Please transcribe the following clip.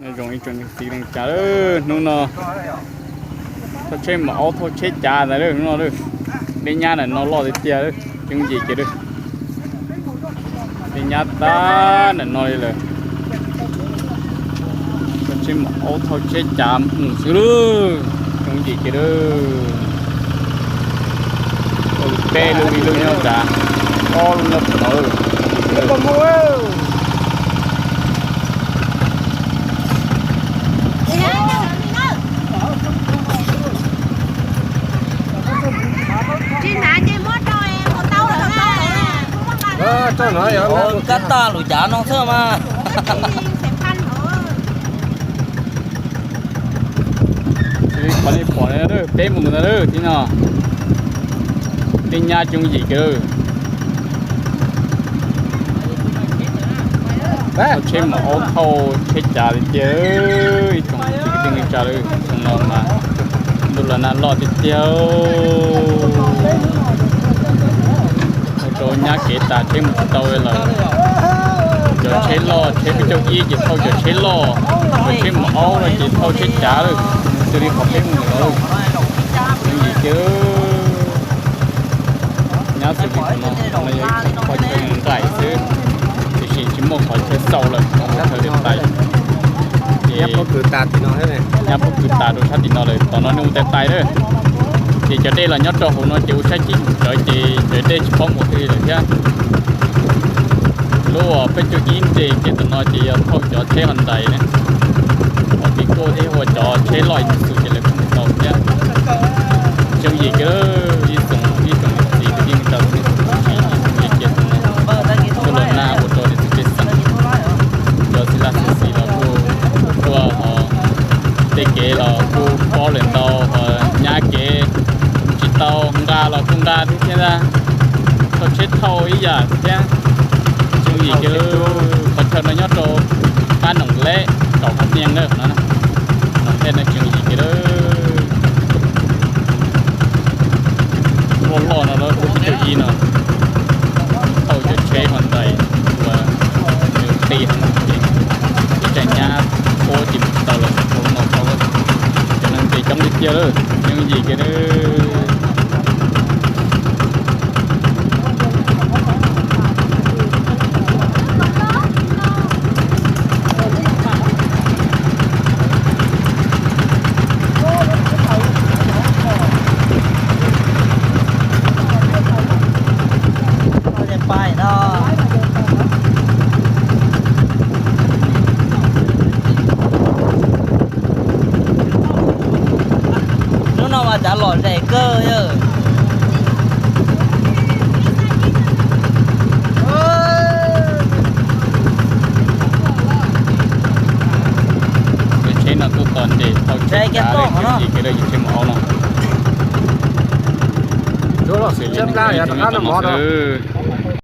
Nyob zoo ib tsoom niam txiv neej tsa, hnub no thauj tsheb maum aub thauj tsheb cav ntag hnub no. Dej nyab ntawm no loj tiag tiag, tseem yim kiag. Dej nyab tag ntawm no li lawm. Thauj tsheb maum aub thauj tsheb cav mus xwb, tseem yim kiag. Peb lub, ib lub nyob nrad, ob lub nyob tom no. Kab tag lus cav no xwb mas. Qhov nej pom no peb mus ntag, tib no dej nyab coob yim kiag. Thauj tsheb maum aub thauj tsheb cav li tiag. Ib tsoom kwv tij neej tsa, xyoo no mas ntuj los nag loj tiag tiag. Ua rau nyab kev tas tsheb mus tsis tau lawm. Cov tsheb loj, tsheb peb caug ib ces thauj cov tsheb loj, cov tsheb maum aub no ces thauj tsheb cav lawm. Xws li qhov peb mus lawm, yim kiag. Nyab xws li no, no yog ib qho chaw nqaim xwb, tiam sis tsis muaj qhov chaw xaus lawm, qhov chaw li tais. Ces nyab pob kws tas rau sab tim no lawm, tom no nej ua tais tais lawm. Ces cov dej los nyob rau hauv no ces ua sab cib tsawv ces cov dej tsis paub mus twg lawm thiab. Lub uas peb caug ib nres ces tom no ces yog thauj cov tsheb Hyundai ne, uas Vigo thiab ua cov tsheb loj ib txhis ces lawv kuj mus tau thiab. Tseem yim kiag, ib tsoom, ib tsoom niam txiv kwv tij neej tsa, ib tsoom niam txiv kwv tij neej tsa, ntuj los nag ua rau niam txiv pej xeem, cov txiv laj txiv xis los kuj tuaj, ho tej kev los kuj pob lawm ntau, ho nyab kev tsis tau nqa los kuj nqa thiab ntag. Thauj tsheb thauj ib yam thiab. Tseem yim kiag, qhov chaw no nyob rau pab Noom Leb kaum Phab Niaj na, Noom Leb no tseem yim kiag. Loj loj no lawm, peb caug ib no thauj cov tsheb Hyundai uas nws qis heev no ces ib tsam nyab pob ces mus tsis tau lawm, thaum no tau cov neeg nres coob tiag tiag lawm, tseem yim kiag. Hnub no mas cav lom zem kawg yawg. Tsheb no tuaj tos nres thauj tsheb cav, tsheb maum aub no. Xws li no,